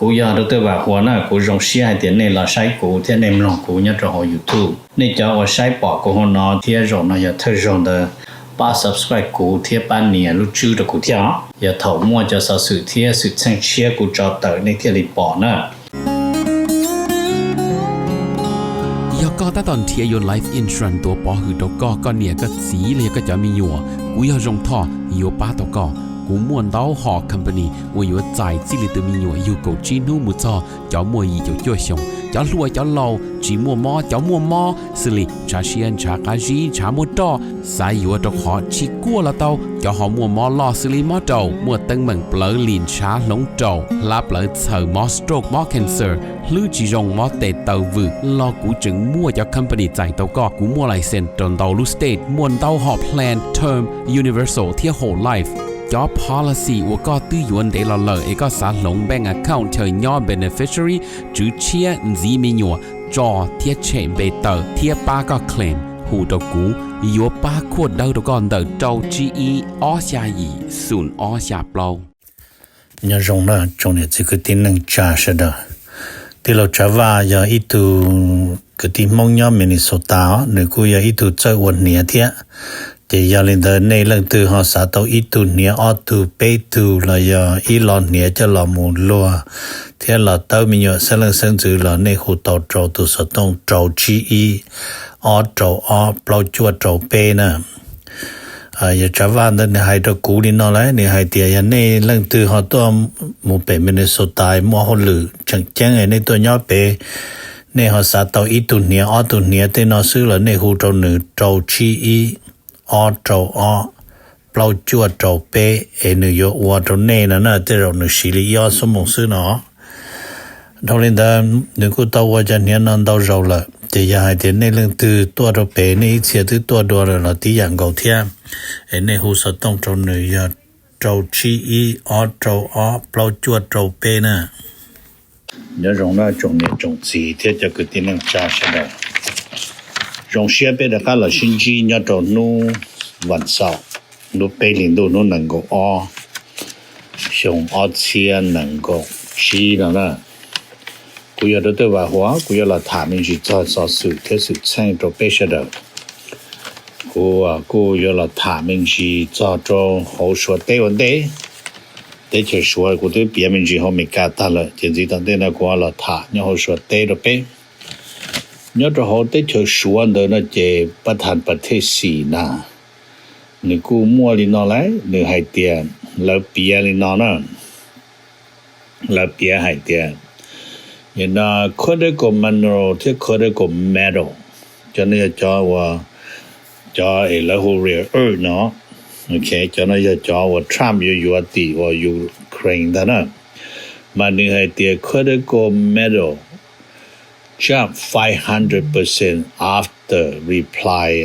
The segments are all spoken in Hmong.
Kuv yog Doctor Vam Huas na, kuv zoo siab hais tias nej los saib kuv thiab nej mloog kuv nyob rau hauv YouTube. Nej cov uas saib pom kuv hauv no thiab zaum no yog thawj zaug ntawd, pab subscribe kuv thiab pab nias lub tswb rau kuv thiab os. Yog thaum muaj cov xov xwm thiab xwm txheej tshiab kuv tso tawm nej thiaj li pom na. Yog koj tab tom nrhiav yuav life insurance tuav pov hwm rau koj, koj niam koj txiv los yog koj cov me nyuam, kuv yog Zoo Thoj yuav pab tau koj. Kuv muaj ntau hom company uas yuav txais txij li tus me nyuam yug kaum tsib hnub mus txog cov muaj yim caum cuaj xyoos, cov hluas cov laus, tsis muaj mob cov muaj mob, xws li ntshav siab ntshav qab zib ntshav muaj roj, xav yuav rau qhov tsis kuaj los tau, cov ho muaj mob loj xws li mob raum, muaj teeb meem plawv lim ntshav hloov raum, hlab plawv txhaws, mob stroke mob cancer, hlwb tsis zoo mob tes taw vwm los kuv tseem muaj cov company txais tau koj. Kuv muaj license rau ntau lub state, muaj ntau hom plan term, universal thiab whole life. Cov policy uas koj twb yuav ntev los lawm es koj xav hloov bank account chaw nyob beneficiary, tswv tshiab, ntxiv me nyuam, tso thiab tshem npe tawm thiab pab koj claim, hu rau kuv, yuav pab khuaj dawb rau koj ntawm rau tsib ib ob xya yim xoom ob xya plaub. Nyob zoo na tsoom niam txiv kwv tij neej tsa sawv daws. Tij laug Tsav Vaj yog ib tug kwv tij Hmoob nyob Minnesota os, nws kuj yog ib tug txawj ua hniav thiab. Ces yog li ntawd nej leej twg ho xav tau ib tug hniav ob tug peb tug los yog ib lo hniav coj los mus luag thiab los tawb me nyuam xeeb leej xeeb ntxwv los nej hu tau rau tus xov tooj rau tsib ib ob rau ob plaub cuaj rau peb na. Yog Tsav Vaj ntawd nws hais rau kuv li no lawm, nws hais tias yog nej leej twg ho tuaj mus pem Minnesota muaj hauj lwm tseem ceeb nej tuaj nyob pem, nej ho xav tau ib tug hniav ob tug hniav tej no xwb los nej hu rau nws rau tsib ib ob rau ob plaub cuaj rau peb es nws yuav ua rau nej no na, tej zaum nws siv li ib ob xuab moos xwb no. Dhau li ntawd nws kuj tau ua cov hniav no ntau zaus lawm, ces yog hais tias nej leej twg tuaj rau pem nej ib txhia twb tuaj dua lawm los tib yam nkaus thiab, es nej hu xov tooj rau nws yog rau tsib ib ob rau ob plaub cuaj rau peb na. Nyob zoo na tsoom niam tsoom txiv thiab cov kwv tij neej tsa sawv daws. Zoo siab peb rov qab los sib ntsib nyob rau hnub vas xaum, hnub peb hlis ntuj hnub nees nkaum ob, xyoo ob txhiab nees nkaum tsib no na. Kuv yog Doctor Vam Huas, kuv yuav los tham me ntsis txog xov xwm thiab xwm txheej rau peb sawv daws. Kuv kuj yuav los tham me ntsis txog rau hauv Suav teb ua ntej. Teb chaws Suav kuv twb piav me ntsis hauv Amelikas tag lawm, ces ntxiv tom ntej no kuv los tham nyob hauv Suav teb rau peb. Nyob rau hauv teb chaws Suav ntawd no ces pab thas pas thej xim na, nws kuj muaj li no lawm, nws hais tias, lawv piav li no na, lawv piav hais tias, no critical mineral thiab critical metal, cov no yog cov uas, cov es lawv hu rare earth no, cov no yog cov uas Trump yuav yuav tim uas Ukraine ntag na. Mas nws hais tias critical metal jump five hundred percent after reply,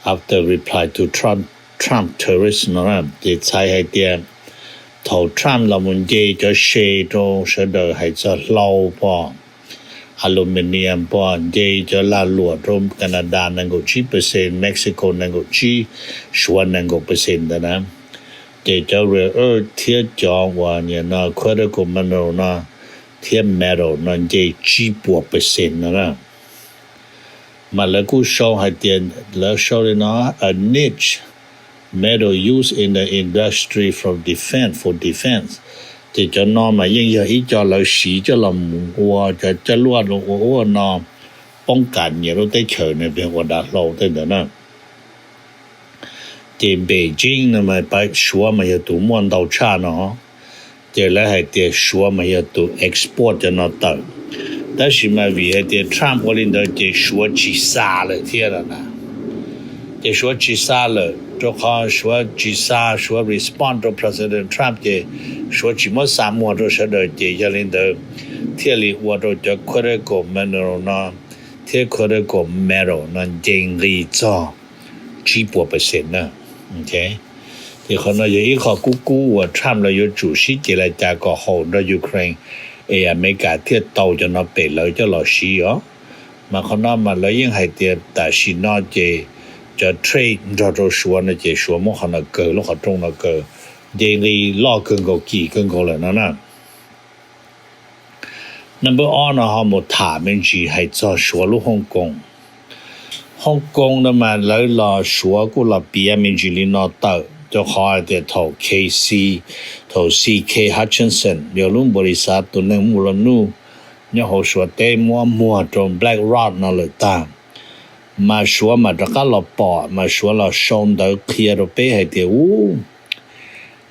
after reply to Trump, Trump tariffs no. Ces txhais hais tias thaum Trump los mus nce cov se rau sawv daws hais txog hlau pom, aluminium pom, nce cov lag luam rau Canada nees nkaum tsib percent, Mexico nees nkaum tsib, Suav nees nkaum percent ntawd na. Ces cov rare earth thiab cov uas no critical mineral no thiab metal no nce tsib puas percent no na. Mas lawv kuj sau hais tias, lawv sau li no, a niche metal used in the industry from defense, for defense. Ces cov no mas yeej yog ib co lawv siv coj los mus ua cov coj luaj ua ua no poob kas nyiam lub teb chaws nws ua dav hlau tej ntawd na. Ces Beijing no mas Suav mas yog tus muaj ntau tshaj no, ces lawv hais tias Suav mas yog tus export cov no tawm. Tab sis mas vim hais tias Trump ua li ntawd ces Suav tsis xa lawm thiab no na. Ces Suav tsis xa lawm, rau qhov Suav tsis xa, Suav respond rau President Trump ces Suav tsis muab xa muag rau sawv daws, ces yog li ntawd thiaj li ua rau cov critical mineral no thiab critical metal no nce nqi txog tsib puas percent na. Ces qhov no yog ib qho kub kub uas Trump lawv yuav tsum sib ces laj cas kom haum nrog Ukraine, es Amelikas thiaj tau cov no pem lawv coj los siv os. Mas qhov no mas lawv yeej hais tias tam sim no ces cov trade nrog rau Suav no ces Suav muab qhov no kaw, lub qhov rooj no kaw, nce nqi loj kawg nkaus, kim kawg nkaus lawm no na. Number ob no ho mus tham me ntsis hais txog Suav lub Hong Kong. Hong Kong no mas lawv los Suav kuj los piav me ntsis li no tawm, rau qhov hais tias thaum K C, thaum C K Hutchison yog lub npaus li xav tus neeg muaj laj nuj nyob hauv Suav teb muab muag rau BlackRock no lawm tag, mas Suav mas rov qab los pom, mas Suav los sau ntawv qhia rau peb hais tias u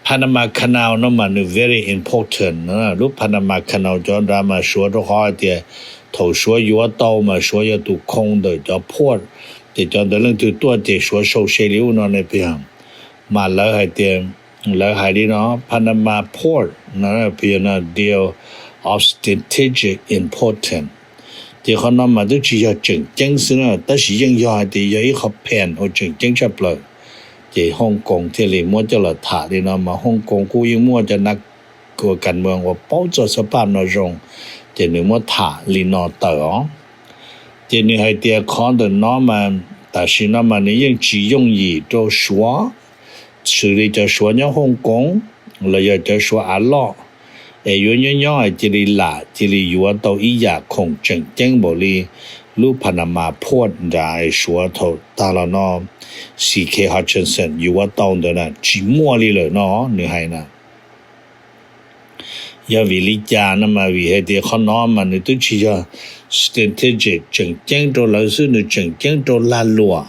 Panama Canal no mas nws very important. Lub Panama Canal cov nrad mas Suav rau qhov hais tias thaum Suav yuav tau mas Suav yog tus khoo ntawm cov port, ces cov ntawd leej twg tuaj ces Suav sau se li ub no ne pig. Mas lawv hais tias, lawv hais li no, Panama Port no pig no deal of strategic important. Ces qhov no mas twb tsis yog tseem ceeb xwb na, tab sis yeej yog hais tias yog ib qho phas uas tseem ceeb tshaj plaws. Ces Hong Kong thiaj li muab coj los tham li no, mas Hong Kong kuj yeej muaj cov nas ua kas moos uas paub txog xab paj no zoo, ces nws muab tham li no tawm os. Ces nws hais tias qhov ntawm no mas tam sim no mas nws yeej tsis yooj yim rau Suav, xws li cov Suav nyob Hong Kong los yog cov Suav av loj, es yuav nyob nyob cia li lam cia li yuav tau ib yam khoom tseem ceeb npaum li lub Panama Port nrad es Suav thaum tag los no C K Hutchison yuav tau ntawd na tsis muaj li lawm no, nws hais na. Yog vim li cas no mas vim hais tias qhov no mas nws twb tsis yog strategic tseem ceeb rau lawv xwb, nws tseem ceeb rau lag luam,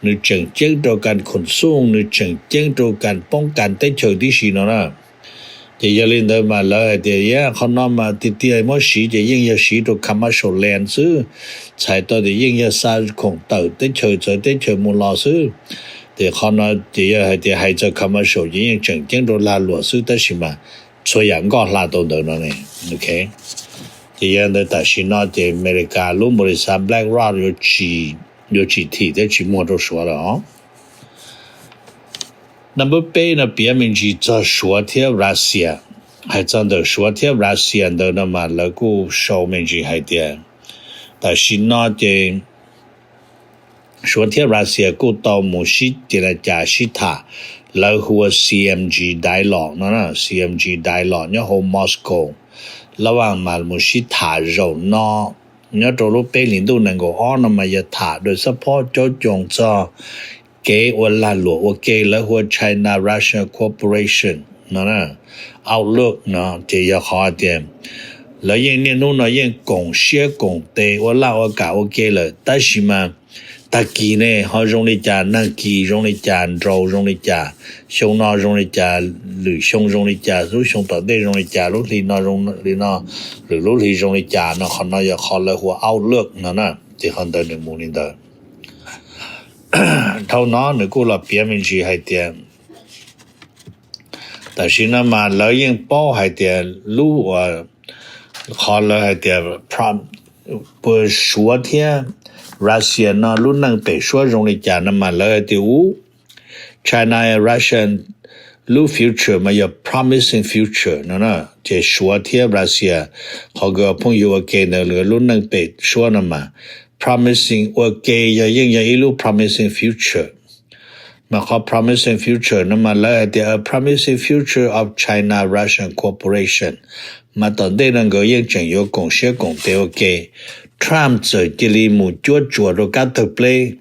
nws tseem ceeb rau kas khoom xooj, nws tseem ceeb rau kas poob kas teb chaws tib si no na. Ces yog li ntawd mas lawv hais tias qhov no mas tiag tiag muab siv ces yeej yog siv rau commercial land xwb, txhais tau tias yeej yog xa khoom tawm teb chaws txawv teb chaws mus los xwb. Ces qhov no ces yog hais tias hais txog commercial ces yeej tseem ceeb rau lag luam xwb, tab sis mas txhua yam nkoj hla tau ntawd no ne. Ces yog ntawd tam sim no ces Amelikas lub npaus li xav BlackRock yuav tsis thim thiab tsis muag rau Suav lawm os. Number peb no piav me ntsis txog Suav thiab Russia. Hais txog ntawm Suav thiab Russia ntawd no mas lawv kuj sau me ntsis hais tias tam sim no ces Suav thiab Russia kuj tau mus sib ces la cas sib tham, lawv hu ua C M G dialogue no, C M G dialogue nyob hauv Moscow. Lawv mas mus sib tham zaum no nyob rau lub peb hlis ntuj nees nkaum ob no mas yog tham rau xab phob caub coos txog kev ua lag luam ua ke, lawv hu ua China Russia Cooperation no, outlook no ces yog qhov tias lawv yeej niaj hnub no yeej koom siab koom tes ua laj ua kam ua ke lawm, tab sis mas tag kis ne ho zoo li cas, nag kis zoo li cas, nraus zoo li cas, xyoo no zoo li cas, lwm xyoo zoo li cas, lub xyoo tom ntej zoo li cas, lub hli no zoo li no, lwm lub hli zoo li cas no, qhov no yog qhov lawv hu ua outlook no na. Ces qhov ntawd nws mus li ntawd. Dhau no nws kuj los piav me ntsis hais tias tam sim no mas lawv yeej paub hais tias lub, qhov lawv hais tias Suav thiab Russia no lub neej pem suab zoo li cas no mas lawv hais tias u China and Russia lub future mas yog promising future no na. Ces Suav thiab Russia qhov nkawd phooj ywg ua ke ntawd lawv lub neej pem suab no mas promising ua ke yog yeej yog ib lub promising future. Mas qhov promising future no mas lawv hais tias a promising future of China Russian cooperation. Mas tom ntej no nkawd yeej tseem yuav koom siab koom tes ua ke. Trump txawm cia li mus cuab tsuas rau kab tawg pleb,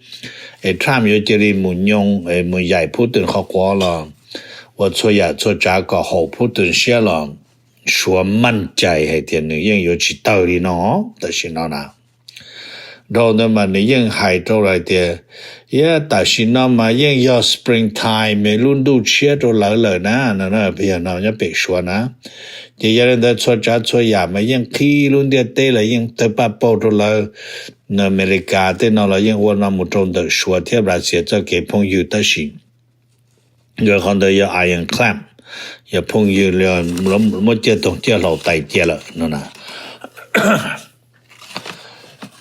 es Trump yuav cia li mus nyoo mus yaim Putin qhov quav los ua txhua yam txhua tsav kom haum Putin siab los Suav maj cai hais tias nws yeej yuav tsis tawg li no tam sim no na. Dhau ntawd mas nws yeej hais rau lawv hais tias, yog tam sim no mas yeej yog spring time, lub ntuj tshiab rau lawv lawm na, no nyob pem Suav na. Ces yog li ntawd txhua tsav txhua yam mas yeej qhib lub ntiaj teb los yeej tawg paj paug rau lawv. Amelikas tej no los yeej ua no mus rau ntawm Suav thiab Russia txoj kev phooj ywg tab sis nkawd qhov ntawd yog ironclad, yog phooj ywg muab ciaj toog ciaj hlau tais cia lawm no na.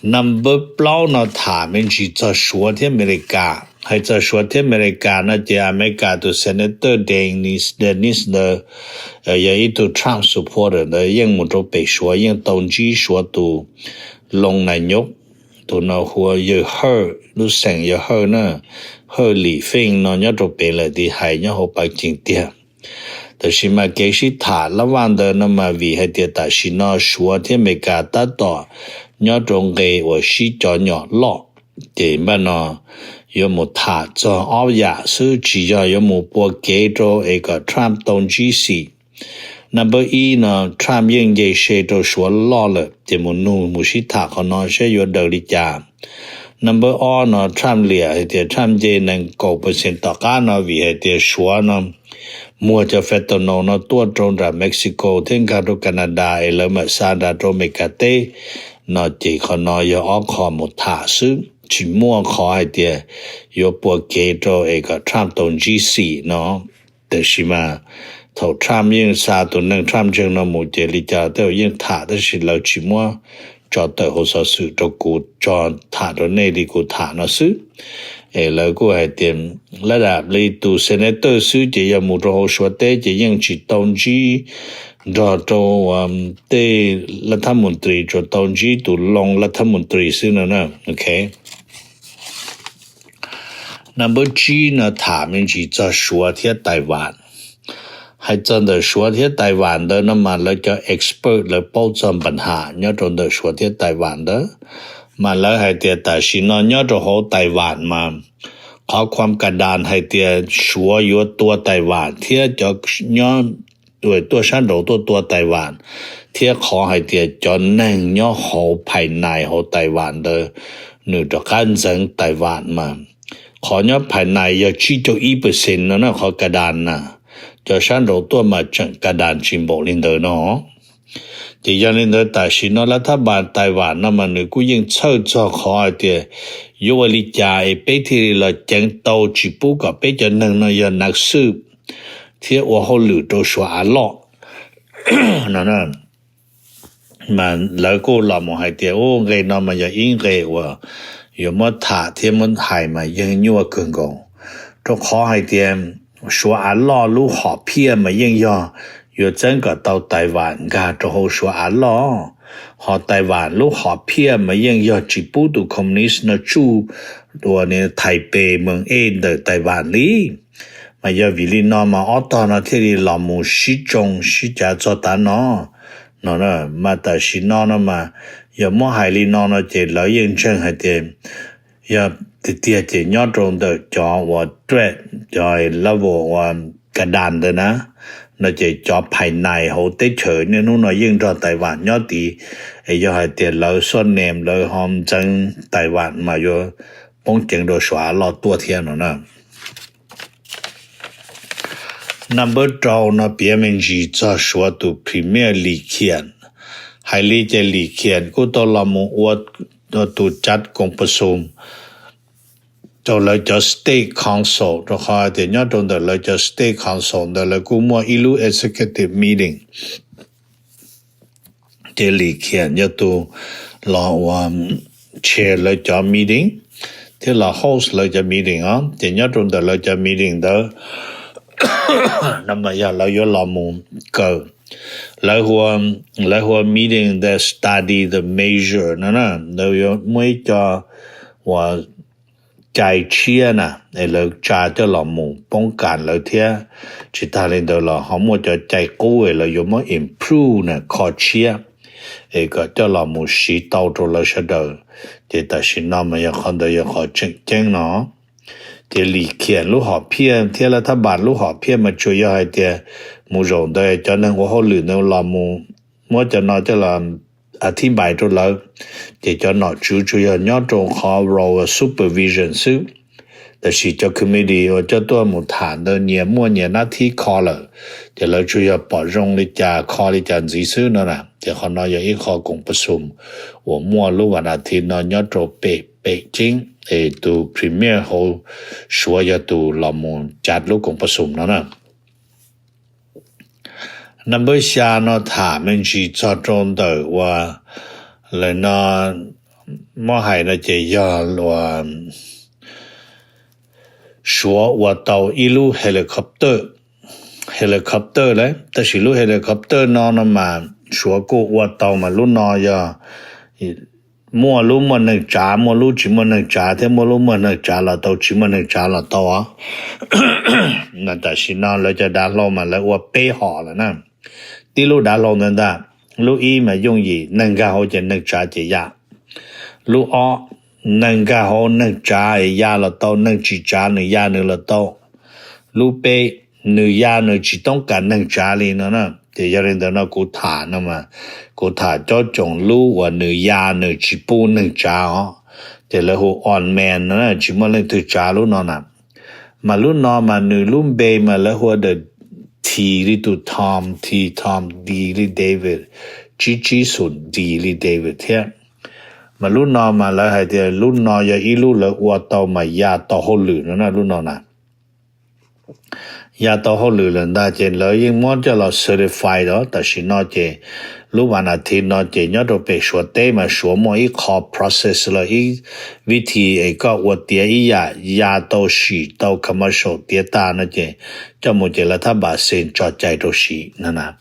Number plaub no tham me ntsis txog Suav thiab Amelikas. Hais txog Suav thiab Amelikas no ces Amelikas tus Senator Dennis ntawd yog ib tug Trump supporter ntawd yeej mus rau pem Suav yeej tau ntsib Suav tus loo nas nyuj, tus no hu ua yawg Herb, lub xeem yawg Herb na, Herb Lim Feej no nyob rau pem lawm tiv hais nyob hauv pav cees tiag. Tab sis mas kev sib tham lab vaj ntawd no mas vim hais tias tam sim no Suav thiab Amelikas tab tom nyob rau nqe uas sib cov nyom loj, ces npaj no yuav mus tham txog ob yam xwb, tsis yog yuav mus pua kev rau es kom Trump tau ntsib xim. Number ib no, Trump yeej nce se rau Suav loj lawm, ces mus nug mus sib tham qhov no saib yuav daws li cas. Number ob no, Trump liam hais tias Trump nce nees nkaum percent tom qab no vim hais tias Suav no muag cov fentanyl no tuaj rau nram Mexico thiab nkag rau Canada es lawv mam xa nram rau Amelikas teb no, ces qhov no yog ob qho mus tham xwb, tsis muaj qhov hais tias yuav pua kev rau es kom Trump tau ntsib xim no. Tab sis mas thaum Trump yeej xa tus neeg Trump ntseeg no mus ces li cas tej zaum yeej tham, tab sis lawv tsis muab tso tawm hauv xov xwm rau kuv tso tham rau nej li kuv tham no xwb. Es lawv kuj hais tias lab dam li tus senator xwb ces yog mus rau hauv Suav teb ces yeej tsis tau ntsib nrog rau tej lab thab mus ntris, tsuas tau ntsib tus loo lab thab mus ntris xwb no na. Ok. Number tsib no tham me ntsis txog Suav thiab Taiwan. Hais txog ntawm Suav thiab Taiwan ntawd no mas lawv cov expert lawv paub txog npa ham nyob rau ntawm Suav thiab Taiwan ntawd, mas lawv hais tias tam sim no nyob rau hauv Taiwan mas qhov khuam ka das hais tias Suav yuav tua Taiwan thiab cov nyob tuaj sab nraud tuaj tua Taiwan, thiab qhov hais tias cov neeg nyob hauv phais nais hauv Taiwan ntawd nws rov qab ntxeev Taiwan mas qhov nyob phais nais yog tsib caug ib percent no na, qhov ka das na, cov sab nraud tuaj mas tseem ka das tsis npaum li ntawd no. Ces yog li ntawd tam sim no lab thab npas Taiwan no mas nws kuj yeej txhawj txog qhov hais tias yuav ua li cas es peb thiaj li los ceev tau tsis pub kom peb cov neeg no yog nav xwb thiab ua hauj lwm rau Suav av loj no. Mas lawv kuj los mus hais tias ub, nqe no mas yog ib nqe uas yuav muab tham thiab muab hais mas yeej nyuaj kawg nkaus, rau qhov hais tias Suav av loj lub hom phiaj mas yeej yog yuav txeeb kom tau Taiwan nkag rau hauv Suav av loj. Ho Taiwan lub hom phiaj mas yeej yog tsis pub tus communist no tsuj ua Taipei moos ej ntawm Taiwan li. Mas yog vim li no mas ob tog no thiaj li los mus sib tsoo sib cav txog tav no no. Mas tam sim no no mas yog muab hais li no no ces lawv yeej ntseeg hais tias yog tiag tiag ces nyob rau ntawm cov uas threat, cov level uas ka das ntawd na, no ces cov phais nais hauv teb chaws niaj hnub no yeej nrog Taiwan nyob tid. Es yog hais tias lawv xuab nees lawv ho ntxeev Taiwan mas yuav poob ceev rau Suav av loj tuaj thiab no na. Number rau no piav me ntsis txog Suav tus Premier Li Qiang. Hais li ces Li Qiang kuj tau los mus ua tus cav koom pas xum rau lawv cov State Council, rau qhov tias nyob rau ntawm lawv cov State Council ntawd lawv kuj muaj ib lub executive meeting. Ces Li Qiang yog tus los ua chair lawv cov meeting thiab los host lawv cov meeting os. Ces nyob rau ntawm lawv cov meeting ntawd no mas yog lawv yuav los mus kaw, lawv hu ua meeting the study the measure no na. Lawv yuav muaj ib co uas cai tshiab na, es lawv tsa coj los mus poob kas lawv thiab. Tsis tas li ntawd los ho muaj cov cai qub es lawv yuav muab improve na, kho tshiab, es kom coj los mus siv tau rau lawv sawv daws. Ces tam sim no mas yog qhov ntawd yog qhov tseem ceeb no. Ces Li Qiang lub hom phiaj thiab lawv thab npas lub hom phiaj mas tsuas yog hais tias mus zaum ntawd cov neeg ua hauj lwm ntawd los mus muab cov no coj los a thib npais rau lawv, ces cov nom tswv tsuas yog nyob rau qhov role supervision xwb. Tab sis cov committee uas coj tuaj mus tham ntawd nyias muaj nyias nab thib kho lawm, ces lawv tsuas yog pom zoo li cas kho li cas ntxiv xwb no na. Ces qhov no yog ib qho koom pas xum uas muaj lub vas nas thiv no nyob rau pem pem ceeb, es tus premier hauv Suav yog tus los mus cav lub koom pas xum no na. Number xya no tham me ntsis txog rau ntawm uas lawm no muab hais no ces yog uas Suav ua tau ib lub helicopter, helicopter lawm. Tab sis lub helicopter no no mas Suav kuj ua tau mas lub no yog muaj lub muaj neeg tsav, muaj lub tsis muaj neeg tsav, thiab muaj lub muaj neeg tsav los tau, tsis muaj neeg tsav los tau os. Tam sim no lawv cov dav hlau mas lawv ua peb hom lawm na. Tib lub dav hlau ntawd ntag, lub ib mas yooj yim, neeg nkag hauv ces neeg tsav ces ya. Lub ob, neeg nkag hauv neeg tsav ya los tau, neeg tsis tsav nws ya nws los tau. Lub peb, nws ya nws tsis toob kas neeg tsav li no na. Ces yog li ntawd no kuv tham no mas, kuv tham cov coom lub uas nws ya nws tsis pub neeg tsav os, ces lawv hu odd man no, tsis muaj leej twg tsav lub no na. Mas lub no mas nws lub npe mas lawv hu ua the T li tus Tom, T Tom, D li David, tsib tsib xoom D li David thiab. Mas lub no mas lawv hais tias lub no yog ib lub lawv ua tau mas ya tau hauj lwm no na, lub no na. Ya tau hauj lwm lawm ntag ces lawv yeej muab coj los certify os. Tam sim no ces lub vas nas thiv no ces nyob rau pem Suav teb mas Suav muaj ib qho process los ib vib thi es koj ua tiav ib yam ya tau sim tau commercial tiav tag no ces coj mus ces lawv thab npam xees tso cai rau siv no na.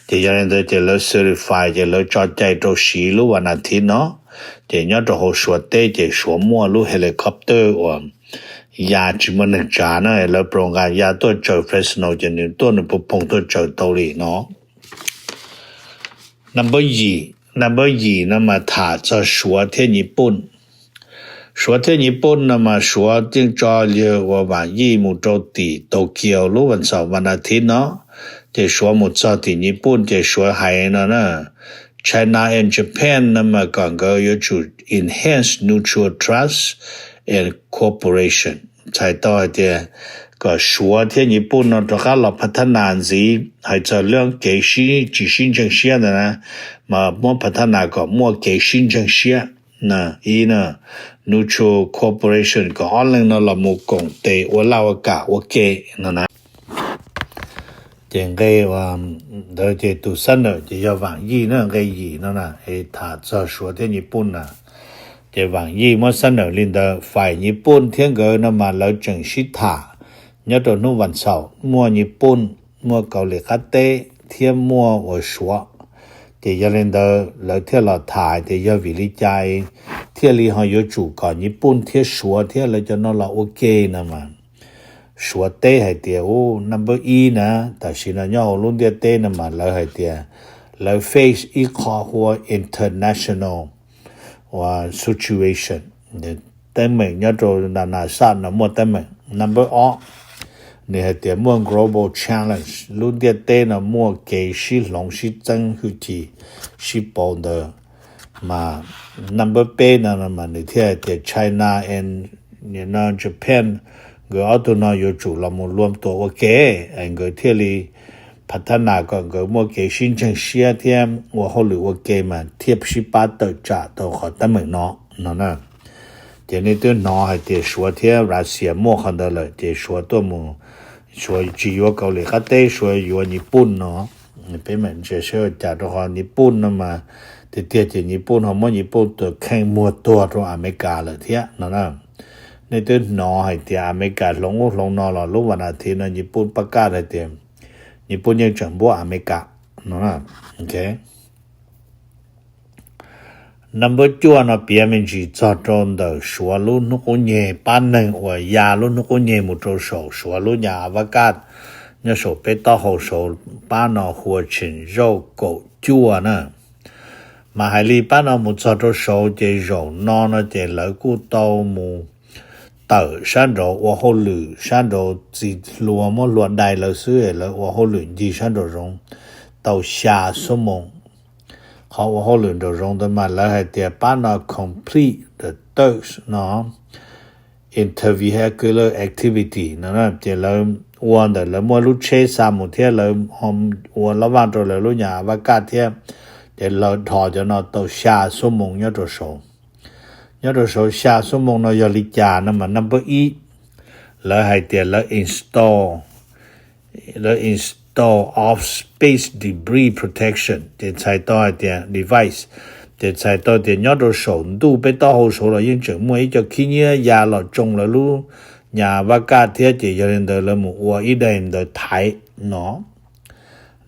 Ces yog li ntawd ces lawv certify ces lawv tso cai rau siv lub vas nas thiv no. Ces nyob rau hauv Suav teb ces Suav muaj lub helicopter uas ya tsis muaj neeg tsav na, lawv program ya tuaj tsaws Fresno ces nws tuaj nws puag phoom tuaj tsaws tau li no. Number yim, number yim no mas tham txog Suav thiab Nyij Pooj. Suav thiab Nyij Pooj no mas Suav yeej tso yawg ua vaam yij mus rau tim Tokyo lub vas xaum vas nas thiv no, ces Suav mus txog tim Nyij Pooj ces Suav hais no na, China and Japan no mas kom nkawd yuav tsum enhance mutual trust and cooperation. Txhais tau hais tias kom Suav thiab Nyij Pooj no rov qab los phav thab nas ntxiv, hais txog lub kev sib tsis sib ntseeg siab ntawd na, mas muab phav thab nas kom muaj kev sib ntseeg siab na, ib na, mutual cooperation, kom ob leeg no los mus koom tes ua laj ua kam ua ke no na. Ces nqe ntawd ces tus xab nawm ces yog vaam yij na, nqe yim no na, es tham txog Suav thiab Nyij Pooj na. Ces vaam yij muab xab nawm li ntawd, fais Nyij Pooj thiab nkawd no mas lawv tseem sib tham nyob rau hnub vas xaum, muaj Nyij Pooj, muaj Kaus Lim Qab Teb thiab muaj uas Suav. Ces yog li ntawd lawv thiaj los tham hais tias yog vim li cas thiaj li ho yuav tsum kom Nyij Pooj thiab Suav thiab lawv cov no los ua ke no mas Suav teb hais tias u number ib na, tam sim no nyob hauv lub ntiaj teb no mas lawv hais tias lawv face ib qho hu ua international uas situation, teeb meem nyob rau na na saj no muaj teeb meem. Number ob, nws hais tias muaj global challenge, lub ntiaj teb no muaj kev sib hloov sib txeeb hwj chim sib pauv ntawd. Mas number peb no mas nws thiaj hais tias China and Japan, nkawd ob tug no yuav tsum los mus luam tuam ua ke, nkawd thiaj li phav thab nas kom nkawd muaj kev sib ntseeg siab thiab ua hauj lwm ua ke mas thiaj sib pab tawm tsam tau qhov teeb meem no no na. Ces nej twb hnov hais tias Suav thiab Russia muaj qhov ntawd lawm ces Suav tuaj mus, Suav tsis yuav Kaus Lim Qab Teb, Suav yuav Nyij Pooj no. Peb mam ntsia saib ua cas, rau qhov Nyij Pooj no mas tiag tiag ces Nyij Pooj ho muab Nyij Pooj tus kheej muag tuag rau Amelikas lawm thiab no na. Nej twb hnov hais tias Amelikas hloov ub hloov no los lub vas nas thiv no Nyij Pooj pab kaj hais tias Nyij Pooj yeej tseem npuab Amelikas no na. Number cuaj no piav me ntsis txog rau ntawm Suav lub hnub qub nyeg, pab neeg uas ya lub hnub qub nyeg mus rau saum Suav lub nyas a va kaj nyob saum peb taub hau saud, pab no hu ua Tseem Zauj kaum cuaj na. Mas hais li pab no mus txog rau saud ces zaum no no ces lawv kuj tau mus tawm sab nraud ua hauj lwm sab nraud, txiv hlua muab hlua dai lawv xwb, lawv ua hauj lwm ncig sab nraum zoov tau xya xuab moos. Qhov ua hauj lwm nraum zoov ntawd mas lawv hais tias pab no complete the third no intervehicular activity no, ces lawv ua ntawm lawv muaj lub tsheb xa mus thiab lawv ua lab vaj rau lawv lub nyas a va kaj thiab, ces lawv dhos cov no tau xya xuab moos nyob rau saud. Nyob rau saud xya xuab moos no yog li cas no mas number ib, lawv hais tias lawv install, lawv install off space debris protection, ces txhais tau hais tias device, ces txhais tau tias nyob rau saum ntuj peb taub hau saud los yeej tseem muaj ib co khib nyiab ya los tsoo lawv lub nyas a va kaj thiab, ces yog li ntawd lawv mus ua ib daim ntawd thaiv no.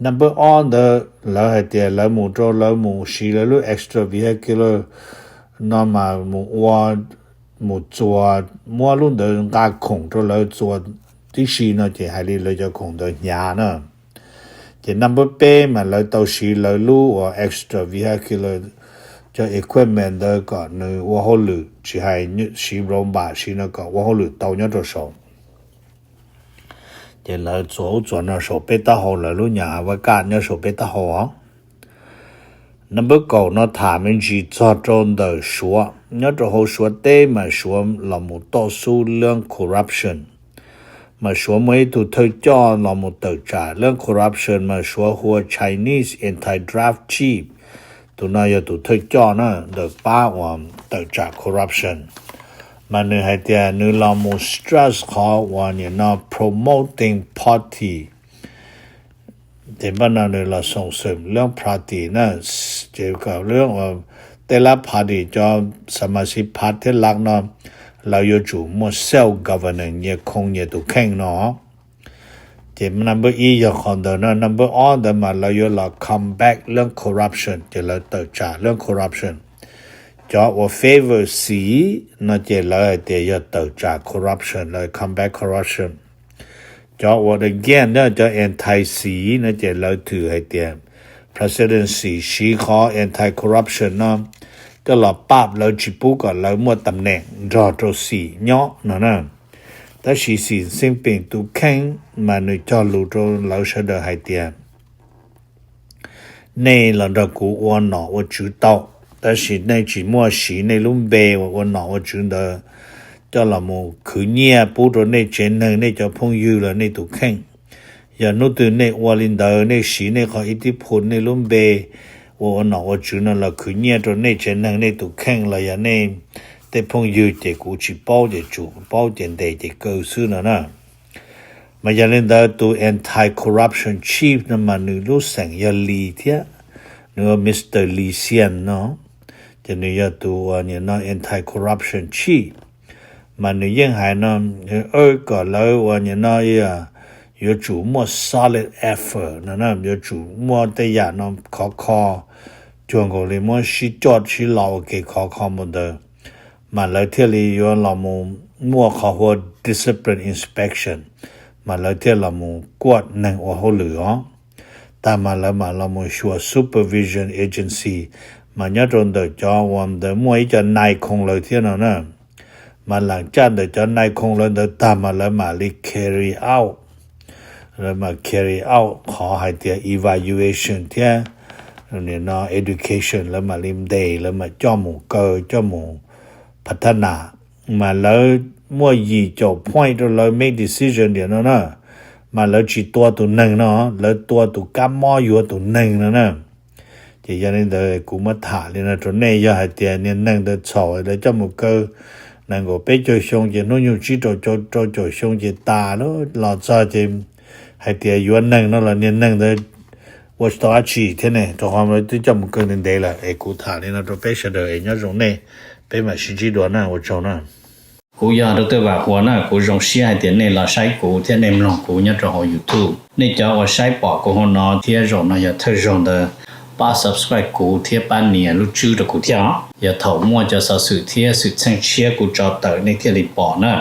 Number ob ntawd lawv hais tias lawv mus rau lawv mus siv lawv lub extravehicular no mas mus ua, mus txuas, muab lub ntawd nqa khoom rau lawv txuas tib si no ces hais li lawv cov khoom ntawd hnyav na. Ces number peb mas lawv tau siv lawv lub uas extra vehicular cov equipment ntawd kom nws ua hauj lwm, tsis hais siv robot siv no kom ua hauj lwm tau nyob rau saud. Ces lawv txuas ub txuas no saum peb taub hau, lawv lub nyam a va kaj nyob saum peb taub hau os. Number kaum no tham me ntsis txog rau ntawm Suav. Nyob rau hauv Suav teb mas Suav los mus toj xub lab corruption, mas Suav muaj ib tug thawj coj los mus tawm tsam lab corruption mas Suav hu ua Chinese anti-graft chief. Tus no yog tus thawj coj na ntawm pab uas tawm tsam corruption. Mas nws hais tias nws los mus stress qhov uas nim no promoting party. Ces npaj no nws los xoom xwm lab party na, ces kom lab uas tej lab party cov xa mas xi phav thiab lab no lawv yuav tsum muaj self governance, nyias khoo nyias tus kheej no. Ces number ib yog qhov ntawd na, number ob ntawd mas lawv yuav los combat lab corruption, ces lawv tawm tsam lab corruption. Cov uas favor xi no ces lawv hais tias yog tawm tsam corruption, lawv combat corruption. Cov uas against, cov anti xi no ces lawv thwm hais tias president xi siv qhov anti corruption no coj los pab lawv tsis pub kom lawv muaj tam neem nrog rau xi nyob no na. Tab sis xi xeeb peem tus kheej mas nws cog lus rau lawv sawv daws hais tias nej los nrog kuv ua nom ua tswv tau, tab sis nej tsis muaj siv nej lub npe uas ua nom ua tswv ntawd coj los mus khwv nyiaj pub rau nej tsev neeg, nej cov phooj ywg los nej tus kheej. Yog hnub twg nej ua li ntawd, nej siv nej qhov ib tib phu nej lub npe uas ua nom ua tswv no los khwv nyiaj rau nej tsev neeg, nej tus kheej los yog nej tej phooj ywg ces kuv tsis paub, ces tsum paub ces ntes ces kaw xwb no na. Mas yog li ntawd tus anti corruption chief no mas nws lub xeem yog Li thiab, nws ua Mr Li Sian no, ces nws yog tus uas nim no anti corruption chief. Mas nws yeej hais no, kom lawv uas nim no yuav tsum muaj solid effort no, yuav tsum muaj tej yam no khov kho, cuag nkaus li muab sib coj sib lo ua ke khov kho mus ntawd, mas lawv thiaj li yuav los mus muaj qhov hu ua discipline inspection, mas lawv thiaj los mus kuaj neeg ua hauj lwm os. Tag mas lawv mam los mus xyuas supervision agency, mas nyob rau ntawm cov uas ntawd muaj ib co nai khoo lawv thiab no na. Mas lam caj ntawm cov nai khoo lawv ntawd tag mas lawv mam li carry out, lawv mam carry out qhov hais tias evaluation thiab nim no education, lawv mam li ntes, lawv mam coj mus kaw, coj mus phav thab nas. Mas lawv muaj yim caum point rau lawv make decision tiam no na, mas lawv tsis tua tus neeg no, lawv tua tus kab mob yuav tus neeg no na. Ces yog li ntawd kuv muab tham li no rau nej, yog hais tias niag neeg ntawd txhaum lawv coj mus kaw nees nkaum peb caug xyoo ces hnub nyoog tsib rau rau caum xyoo ces tas lawm, los txog ces hais tias yuav neeg no los niag neeg ntawd ua tsis tau dab tsi thiab ne, rau qhov lawv twb coj mus kaw ntev ntev lawm. Es kuv tham li no rau peb sawv daws es nyob zoo nej, peb mam sib ntsib dua na, ua tsaug na. Kuv yog Doctor Vam Huas na, kuv zoo siab hais tias nej los saib kuv thiab nej mloog kuv nyob rau hauv YouTube. Nej cov uas saib pom kuv hauv no thiab zaum no yog thawj zaug ntawd, pab subscribe kuv thiab pab nias lub tswb rau kuv thiab os. Yog thaum muaj cov xov xwm thiab xwm txheej tshiab kuv tso tawm nej thiaj li pom na.